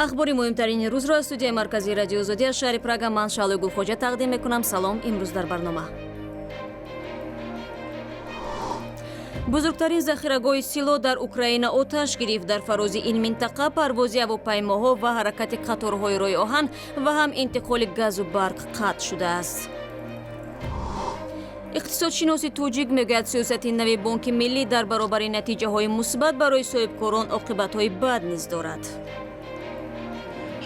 Ахбори муҳимтарини рӯзро аз студияи марказии Радиои Озодӣ аз шаҳри Прага ман, Шаҳлои Гулхоҷа, тақдим мекунам. Салом. Имрӯз дар барнома: бузургтарин захирагоҳи силоҳ дар Украина оташ гирифт. Дар фарози ин минтақа парвози ҳавопаймоҳо ва ҳаракати қаторҳои роҳи оҳан ва ҳам интиқоли газу барқ қатъ шудааст. Иқтисодшиноси тоҷик мегӯяд, сиёсати нави Бонки Миллӣ дар баробари натиҷаҳои мусбат барои соҳибкорон оқибатҳои бад низ дорад.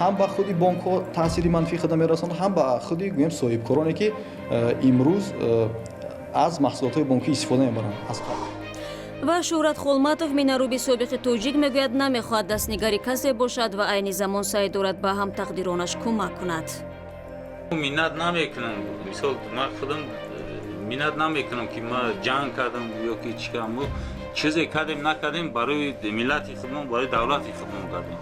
Ҳам ба худи бонкҳо таъсири манфӣ худа мерасонад, ҳам ба худи, гӯем, соҳибкороне, ки имрӯз аз маҳсулотҳои бонкӣ истифода мебаранд. Ва Шӯҳрат Холматов, минаруби собиқи тоҷик, мегӯяд, намехоҳад дастнигари касе бошад ва айни замон саъй дорад ба ҳамтақдиронаш кӯмак кунад. Миннат намекунам. Мисол, ман худам миннат намекунам, ки ма ҷанг кардам ё ки чӣ кардам. Чизе кардем, накардем, барои миллати худмон, барои давлати худмон кардем.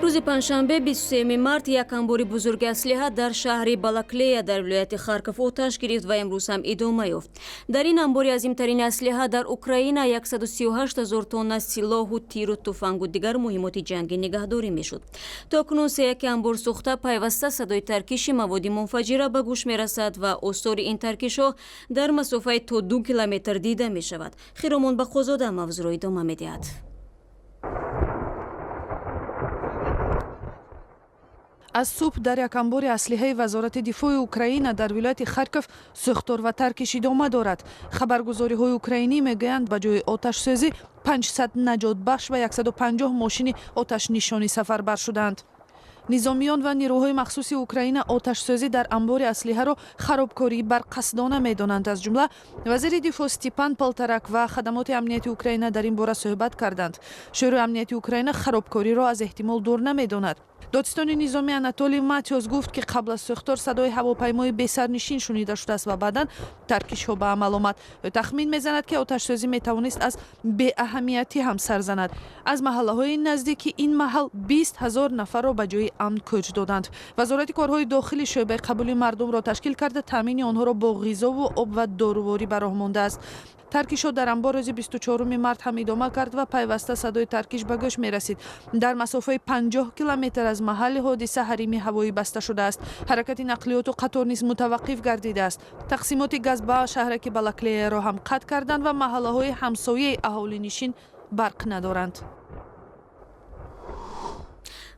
Рӯзи панҷшанбе, 23 март, як анбори бузурги аслиҳа дар шаҳри Балаклея дар вилояти Харков оташ гирифт ва имрӯз ҳам идома ёфт. Дар ин анбори азимтарини аслиҳа дар Украина 138 ҳазор тонна силоҳу тиру туфангу дигар муҳимоти ҷангӣ нигаҳдорӣ мешуд. То кунун сеяки анбор сӯхта, пайваста садои таркиши маводи мунфаҷира ба гӯш мерасад ва осори ин таркишҳо дар масофаи то 2 километр дида мешавад. Хиромон Бақозода мавзӯъро идома медиҳад. Аз субҳ дар як анбори аслиҳаи Вазорати дифои Украина дар вилояти Харков сӯхтор ва таркиш идома дорад. Хабаргузориҳои украинӣ мегӯянд, ба ҷои оташсӯзӣ 500 наҷотбахш ва 150 мошини оташнишонӣ сафарбар шуданд. Низомиён ва нирӯҳои махсуси Украина оташсӯзӣ дар анбори аслиҳаро харобкории барқасдона медонанд. Аз ҷумла вазири дифоъ Степан Полторак ва хадамоти амнияти Украина дар ин бора суҳбат карданд. Шӯрои амнияти Украина харобкориро аз эҳтимол дур намедонад. Додистони низоми Анатолий Матиос гуфт, ки қабл аз сӯхтор садои ҳавопаймои бесарнишин шунида шудааст ва баъдан таркишҳо ба амал омад. Ӯ тахмин мезанад, ки оташсӯзӣ метавонист аз беаҳамиятӣ ҳам сар занад. Аз маҳаллаҳои наздики ин маҳал 20 000 нафарро ба ҷои амн кӯч доданд. Вазорати корҳои дохилӣ шӯъбаи қабули мардумро ташкил карда, таъмини онҳоро бо ғизову об ва доруворӣ ба роҳ мондааст. Таркишҳо дар анбор рӯзи 24 март ҳам идома кард ва пайваста садои таркиш ба гӯш мерасид. Дар масофаи 50 километр аз маҳалли ҳодиса ҳарими ҳавоӣ баста шудааст. Ҳаракати нақлиёту қатор низ мутаваққиф гардидааст. Тақсимоти газ ба шаҳраки Балаклеяро ҳам қатъ карданд ва маҳаллаҳои ҳамсояи аҳолинишин барқ надоранд.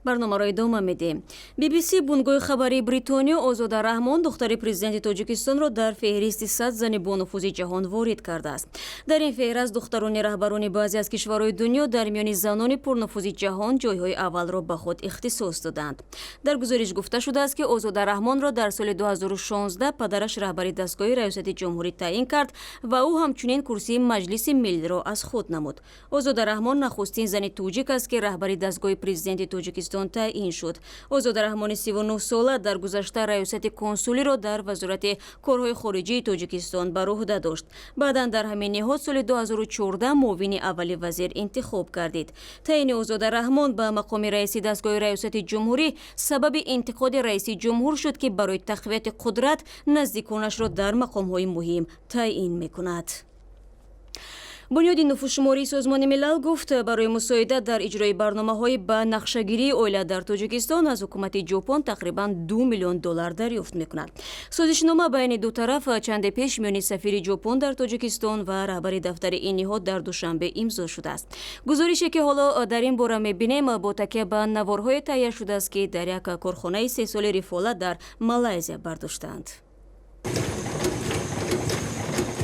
Барномаро идома медиҳем. BBC, бунгоҳи хабарии Бритониё, Озода Раҳмон, духтари президенти Тоҷикистонро дар феҳристи 100 зани бонуфузи ҷаҳон ворид кардааст. Дар ин феҳраст духтарони раҳбарони баъзе аз кишварҳои дунё дар миёни занони пурнуфузи ҷаҳон ҷойҳои аввалро ба худ ихтисос доданд. Дар гузориш гуфта шудааст, ки Озода Раҳмонро дар соли 2016 падараш раҳбари дастгоҳи раёсати ҷумҳурӣ таъин кард ва ӯ ҳамчунин курсии Маҷлиси Миллиро аз худ намуд. Озода Раҳмон нахустин зани тоҷик аст, ки раҳбари дастгоҳи президенти Тоҷикистон таъин шуд. Озода Раҳмони 39сола дар гузашта раёсати консулиро дар Вазорати корҳои хориҷии Тоҷикистон бар уҳда дошт. Баъдан дар ҳамин ниҳод соли 2014 муовини аввали вазир интихоб гардид. Таъини Озода Раҳмон ба мақоми раиси дастгоҳи раёсати ҷумҳурӣ сабаби интиқоди раиси ҷумҳур шуд, ки барои тақвияти қудрат наздиконашро дар мақомҳои муҳим таъин мекунад. Бунёди нуфузшумории Созмони Милал гуфт, барои мусоидат дар иҷрои барномаҳои ба нақшагирии оила дар Тоҷикистон аз ҳукумати Ҷопон тақрибан 2 миллион доллар дарёфт мекунад. Созишнома байни ду тараф чанде пеш миёни сафири Ҷопон дар Тоҷикистон ва раҳбари дафтари ин ниҳод дар Душанбе имзо шудааст. Гузорише, ки ҳоло дар ин бора мебинем, бо такя ба наворҳое таҳия шудааст, ки дар як корхонаи истеҳсоли рифола дар Малайзия бардоштаанд.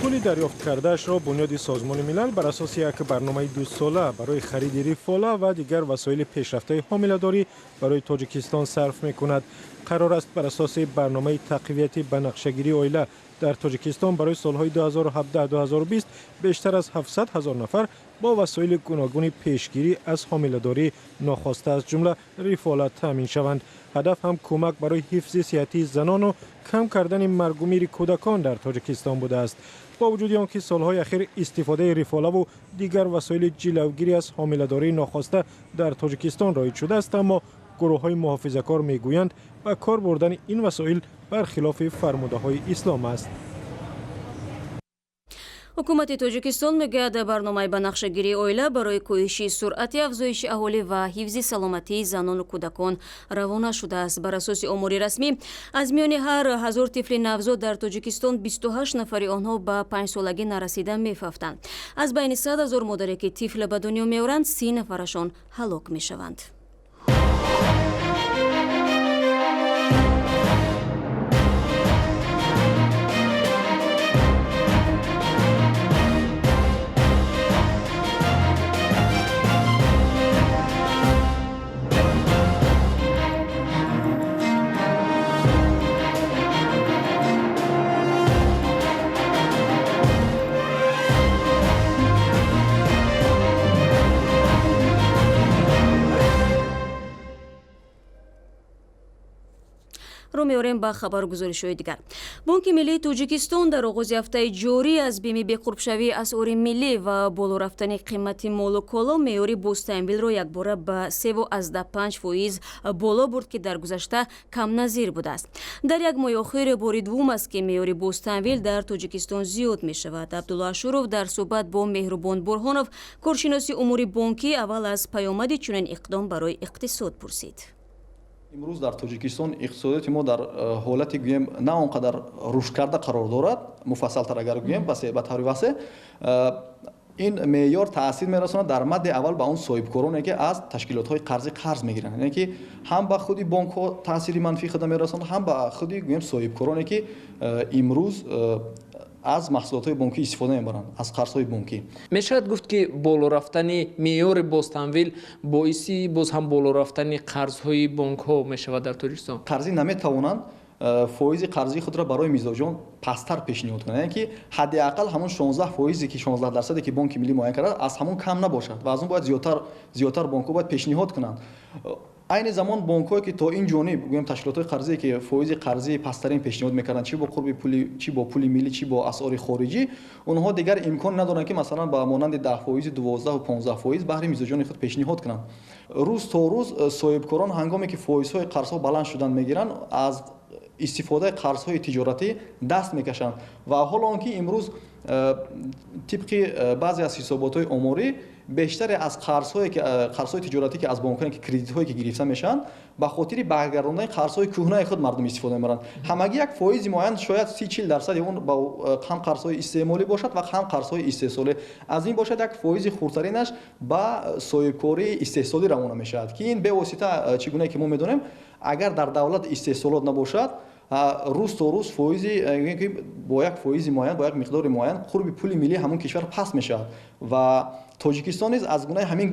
Пули дарёфт кардаашро Бунёди Созмони Милал бар асоси як барномаи дусола барои хариди рифола ва дигар васоили пешрафтаи ҳомиладорӣ барои Тоҷикистон сарф мекунад. Қарор аст, бар асоси барномаи тақвияти ба нақшагирии оила дар Тоҷикистон барои солҳои 2017-2020 бештар аз 700 ҳазор нафар бо васоили гуногуни пешгирӣ аз ҳомиладории нохоста, аз ҷумла рифола, таъмин шаванд. Ҳадаф ҳам кӯмак барои ҳифзи сиҳатии занону кам кардани маргумири кӯдакон дар Тоҷикистон будааст. Бо вуҷуди он ки солҳои ахир истифодаи рифолаву дигар васоили ҷилавгирӣ аз ҳомиладории нохоста дар Тоҷикистон роиҷ шудааст, аммо гурӯҳҳои муҳофизакор мегӯянд, ба кор бурдани ин васоил бар хилофи фармудаҳои ислом аст. Ҳукумати Тоҷикистон мегӯяд, барномаи ба нақшагирии оила барои коҳиши суръати афзоиши аҳолӣ ва ҳифзи саломатии занону кӯдакон равона шудааст. Бар асоси омори расмӣ, аз миёни ҳар 1000 тифли навзод дар Тоҷикистон 28 нафари онҳо ба 5-солагӣ нарасида мефавтанд. Аз байни 100 000 модаре, ки тифл ба дунё меоранд, 30 нафарашон ҳалок мешаванд. Рӯ меорем ба хабару гузоришҳои дигар. Бонки миллии Тоҷикистон дар оғози ҳафтаи ҷорӣ аз бими беқурбшавии асъори миллӣ ва боло рафтани қимати молу коло меъёри бозтамвилро якбора ба 3,5% боло бурд, ки дар гузашта камназир будааст. Дар як моҳи охир бори дуввум аст, ки меъёри бозтамвил дар Тоҷикистон зиёд мешавад. Абдулло Ашуров дар суҳбат бо Меҳрубон Бурҳонов, коршиноси умури бонкӣ, аввал аз паёмади чунин иқдом барои иқтисод пурсид. Имрӯз дар Тоҷикистон иқтисодиёти мо дар ҳолати, гӯем, на он қадар рушдкарда қарор дорад. Муфассалтар агар гӯем, ба таври васеъ, ин меъёр таъсир мерасонад дар мадди аввал ба он соҳибкороне, ки аз ташкилотҳои қарзӣ қарз мегиранд, яъне ки ҳам ба худи бонкҳо таъсири манфӣ худа мерасонад, ҳам ба худи, гӯем, соҳибкороне, ки имрӯз аз маҳсулотҳои бонкӣ истифода мебаранд, аз қарзҳои бонкӣ. Мешавад гуфт, ки боло рафтани меъёри бозтамвил боиси боз ҳам боло рафтани қарзҳои бонкҳо мешавад дар Тоҷикистон? Қарзӣ наметавонанд фоизи қарзии худро барои мизоҷон пасттар пешниҳод кунанд, яъне ки ҳадди ақал ҳамон 16 фоизе ки, 16 дарсаде ки Бонки миллӣ муайян кардааст, аз ҳамон кам набошад ва аз он бояд зиёдтар, зиёдтар бонкҳо бояд пешниҳод кунанд. Айни замон бонкҳое, ки то ин ҷониб, гӯем, ташкилотҳои қарзие, ки фоизи қарзии пасттарин пешниҳод мекарданд, чи бо қурби пули, чи бо пули миллӣ, чи бо асъори хориҷӣ, онҳо дигар имкон надоранд, ки масалан ба монанди 10 фоизи, 12-у 15 фоиз баҳри мизоҷони худ пешниҳод кунанд. Рӯз то рӯз соҳибкорон, ҳангоме ки фоизҳои қарзҳо баланд шудан мегиранд, аз истифодаи қарзҳои тиҷоратӣ даст мекашанд. Ва ҳоло он ки имрӯз тибқи баъзе аз ҳисоботҳои оморӣ, бештаре аз қарзҳое ки қарзҳои тиҷоратӣ, ки аз бонкҳое ки кредитҳое ки гирифта мешаванд, ба хотири баргардондани қарзҳои кӯҳнаи худ мардум истифода мебаранд. Ҳамагӣ як фоизи муайян, шояд 30-40 дарсади он ба ҳам қарзҳои истеъмолӣ бошад ва ҳам қарзҳои истеҳсолӣ. Аз ин бошад, як фоизи хурдтаринаш ба соҳибкории истеҳсолӣ равона мешавад, ки ин бевосита, чӣ гунае ки мо медонем, агар дар давлат истеҳсолот набошад, рӯз то рӯз фоизи, бо як фоизи муайян, бо як миқдори муайян қурби пули миллии ҳамон кишвар паст мешавад. Ва Тоҷикистон низ аз гунаи ҳамин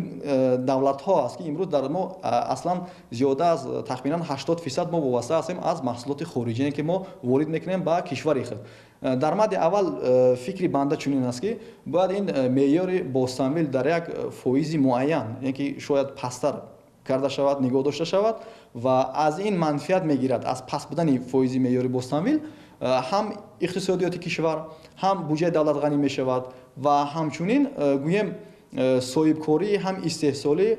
давлатҳо аст, ки имрӯз дар мо аслан зиёда аз тахминан 80 фисад мо вобаста ҳастем аз маҳсулоти хориҷие, ки мо ворид мекунем ба кишвари худ. Дар мадди аввал фикри банда чунин аст, ки бояд ин меъёри бозтамвил дар як фоизи муайян, яъне ки шояд пасттар карда шавад, нигоҳ дошта шавад ва аз ин манфиат мегирад, аз паст будани фоизи меъёри бозтамвил, ҳам иқтисодиёти кишвар, ҳам буҷаи давлат ғанӣ мешавад ва ҳамчунин, гӯем, соҳибкории ҳам истеҳсолӣ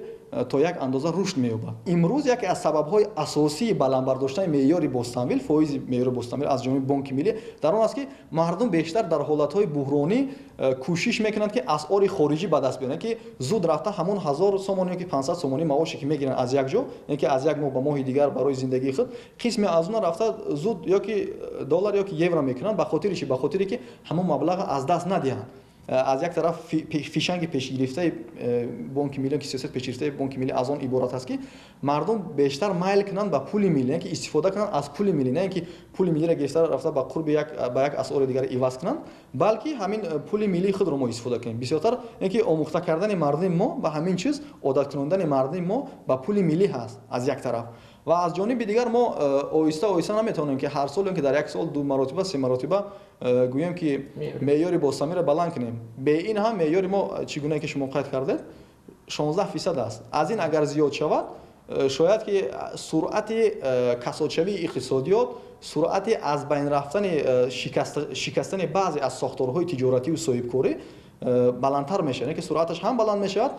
то як андоза рушд меёбад. Имрӯз яке аз сабабҳои асосии баланд бардоштани меъёри бозтамвил, фоизи меъёри бозтамвил аз ҷониби Бонки миллӣ дар он аст, ки мардум бештар дар ҳолатҳои буҳронӣ кӯшиш мекунанд, ки асъори хориҷӣ ба даст биёранд, ки зуд рафта ҳамон 1000 сомонӣ ё ки 500 сомонӣ маоше, ки мегиранд аз як ҷо, яъне ки аз як моҳ ба моҳи дигар барои зиндагии худ, қисме аз он рафта зуд ё ки доллар, ё ки евро мекунанд. Ба хотири чи? Ба хотире ки ҳамон маблағ аз даст надиҳанд. Аз як тараф, фишанги пешгирифтаи Бонки миллӣ, ки сиёсати пешгирифтаи Бонки миллӣ аз он иборат аст, ки мардум бештар майл кунанд ба пули миллӣ, яъне ки истифода кунанд аз пули миллӣ, на ин ки пули миллиро гирифта рафта ба қурби як ба як асъори дигар иваз кунанд, балки ҳамин пули миллии худро мо истифода кунем бисёртар. Яъне ки омӯхта кардани мардуми мо ба ҳамин чиз, одат кунондани мардуми мо ба пули миллӣ ҳаст аз як тараф. Ва аз ҷониби дигар, мо оҳиста оҳиста наметавонем, ки ҳар сол ё ки дар як сол ду маротиба, се маротиба, гӯем, ки меъёри бозтамвилро баланд кунем. Бе ин ҳам меъёри мо, чӣ гунае ки шумо қайд кардед, 16 фисад аст. Аз ин агар зиёд шавад, шояд ки суръати касодшавии иқтисодиёт, суръати аз байн рафтани, шикастани баъзе аз сохторҳои тиҷоратию соҳибкорӣ баландтар мешавад, яъне ки суръаташ ҳам баланд мешавад.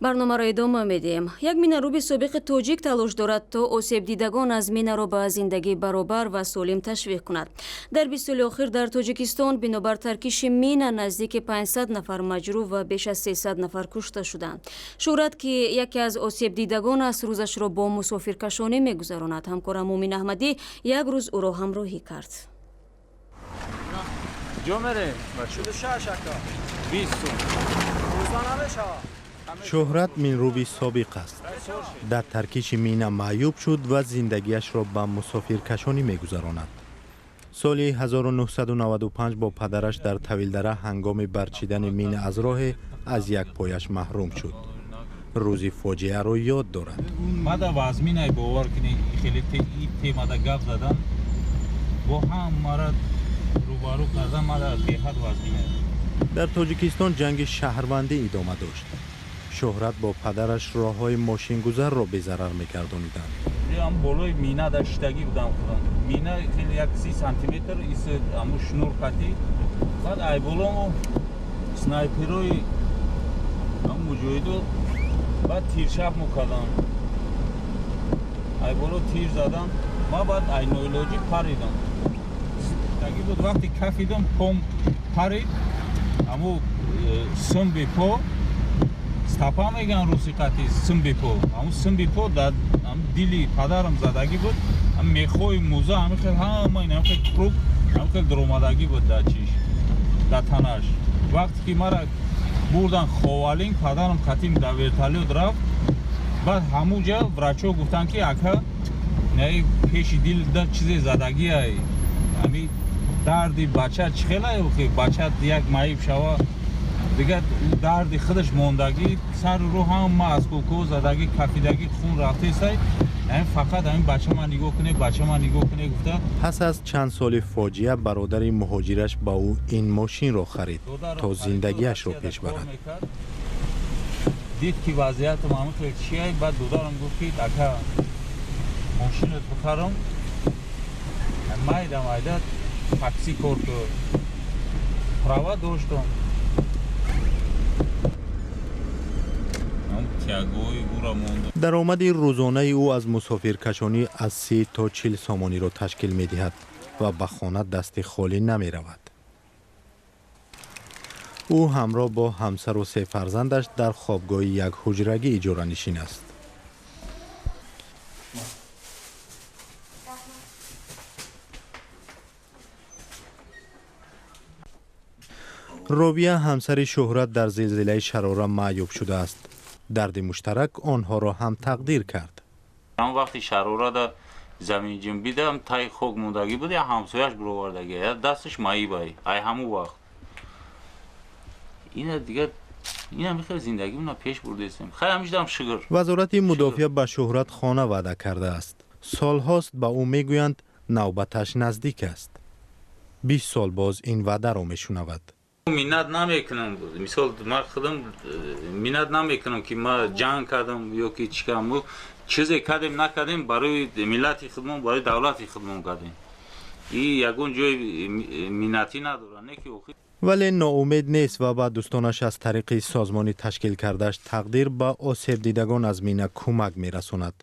Барномаро идома медиҳем. Як минаруби собиқи тоҷик талош дорад, то осебдидагон аз минаро ба зиндагии баробар ва солим ташвиқ кунад. Дар 20 соли охир дар Тоҷикистон бинобар таркиши мина наздики 500 нафар маҷрӯҳ ва беш аз 300 нафар кушта шуданд. Шӯҳрат, ки яке аз осебдидагон аст, рӯзашро бо мусофиркашонӣ мегузаронад. Ҳамкорам Мумин Аҳмадӣ як рӯз ӯро ҳамроҳӣ кард. Ҷо мерем? 20 сум. Шӯҳрат минруби собиқ аст. Дар таркиши мина маъюб шуд ва зиндагиашро ба мусофиркашонӣ мегузаронад. Соли 1995 бо падараш дар Тавилдара ҳангоми барчидани мина аз роҳе аз як пояш маҳрум шуд. Рӯзи фоҷиаро ёд дорад. Мада вазминай, бовар кунед, хеле темада гап задан бо ҳамара рӯбарӯ кардан мада беҳад вазминай. Дар Тоҷикистон ҷанги шаҳрвандӣ идома дошт. Шӯҳрат бо падараш роҳҳои мошингузарро безарар мегардониданд. Ам болои мина дар шиштагӣ будам худам. Мина хеле як 30 сантиметр ис аму шнур кати, баъд ай боло снайперои ам муҷоҳидо баъд тиршаб мукардам. Ай боло тир задан, ма баъд ай ноилоҷӣ паридам. Таги буд, вақти кафидам, пом парид, аму симби по, стопа меган руси қати, симби по, аму симби по дар дили падарам задагӣ буд. Мехои муза ҳами хел ҳама ин ҳами хел круг ҳами хел дуромадагӣ буд дар чиш, дар танаш. Вақте ки мара бурдан Ховалинг, падарам қатим дар вертолёт рафт. Баъд ҳамуҷа врачо гуфтанд, ки ака, наи пеши дил да чизе задагиай, ҳами дарди бача чӣ хелай, ки бача як маиб шава, дигар дарди худаш мондагӣ, сару рӯ ҳама аз кӯкӯ задагӣ, кафидагӣ, хун рафтесай, ҳамин фақат ҳамин бача ман нигоҳ куне, бача ман нигоҳ куне гуфта. Пас аз чанд соли фоҷиа бародари муҳоҷираш ба ӯ ин мошинро харид, то зиндагиашро пеш барад. Дид, ки вазъиятам ҳамин хел чия. Баъд додарам гуфт, ки ака, мошинат бихарам, майда майда такси кор ку. Права доштам. Даромади рӯзонаи ӯ аз мусофиркашонӣ аз 30 то 40 сомониро ташкил медиҳад ва ба хона дасти холӣ намеравад. Ӯ ҳамроҳ бо ҳамсару се фарзандаш дар хобгоҳи як ҳуҷрагӣ иҷоранишин аст. Робия, ҳамсари Шӯҳрат, дар зилзилаи Шарора маъюб шудааст. Дарди муштарак онҳоро ҳам тақдир кард. Ҳам вақти Шарорада заминҷунбидам, таи хок мондагӣ буд, я ҳамсояш бировардагӣ, я дасташ маибай. Ай ҳамун вақт ина дигар ина михел зиндагимона пеш бурдестем. Хай, ҳамишдам шукр. Вазорати мудофиа ба Шӯҳрат хона ваъда кардааст. Солҳост ба ӯ мегӯянд, навбаташ наздик аст. 20 сол боз ин ваъдаро мешунавад. Миннат намекунам. Мисол, ман худам миннат намекунам, ки ма ҷанг кардам ё ки чӣ кардам. Чизе кардем, накардем, барои миллати худмон, барои давлати худмон кардем. И ягон ҷои миннатӣ надорад, не ки охир. Вале ноумед нест ва ба дӯстонаш аз тариқи созмони ташкил кардааш тақдир ба осебдидагон аз мина кӯмак мерасонад.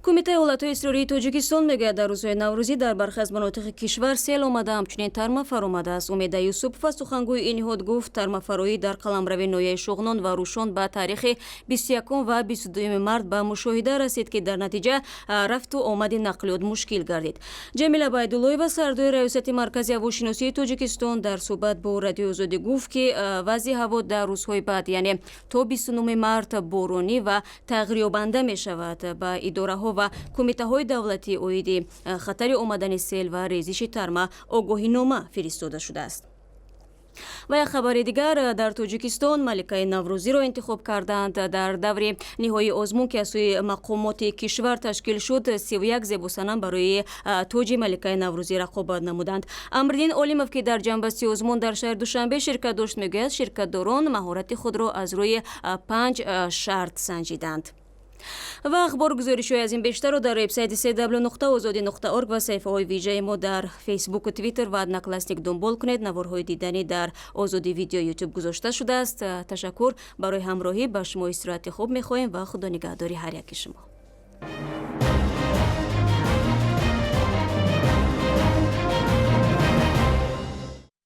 Кумитаи ҳолатҳои изтирории Тоҷикистон мегӯяд, дар рӯзҳои наврӯзӣ дар бархе аз манотиқи кишвар сел омада, ҳамчунин тарма фаромадааст. Умеда Юсупова, сухангӯи ин ниҳод, гуфт, тармафароӣ дар қаламрави ноҳияи Шуғнон ва Рӯшон ба таърихи 21 ва 22 март ба мушоҳида расид, ки дар натиҷа рафту омади нақлиёт мушкил гардид. Ҷамила Байдуллоева, сардори Раёсати маркази ҳавошиносии Тоҷикистон, дар суҳбат бо Радиои Озодӣ гуфт, ки вазъи ҳаво дар рӯзҳои баъд, яъне то 29 март, боронӣ ва тағйирёбанда мешавад. Ба идораҳо ва кумитаҳои давлатӣ оиди хатари омадани сел ва резиши тарма огоҳинома фиристода шудааст. Ва як хабари дигар: дар Тоҷикистон маликаи наврӯзиро интихоб карданд. Дар даври ниҳоии озмун, ки аз сӯи мақомоти кишвар ташкил шуд, 31 зебосанам барои тоҷи маликаи наврӯзӣ рақобат намуданд. Амриддин Олимов, ки дар ҷамъбасти озмун дар шаҳри Душанбе ширкат дошт, мегӯяд, ширкатдорон маҳорати худро аз рӯи панҷ шарт санҷиданд. Ва ахбор, гузоришҳои аз ин бештарро дар вебсайти cw.ozodi.org ва саҳифаҳои вижаи мо дар Фейсбуку, Твиттер ва Одноклассник дунбол кунед. Наворҳои диданӣ дар Озодӣ Видео, Ютуб гузошта шудааст. Ташаккур барои ҳамроҳӣ. Ба шумо истироҳати хуб мехоҳем ва худо нигаҳдори ҳар яки шумо.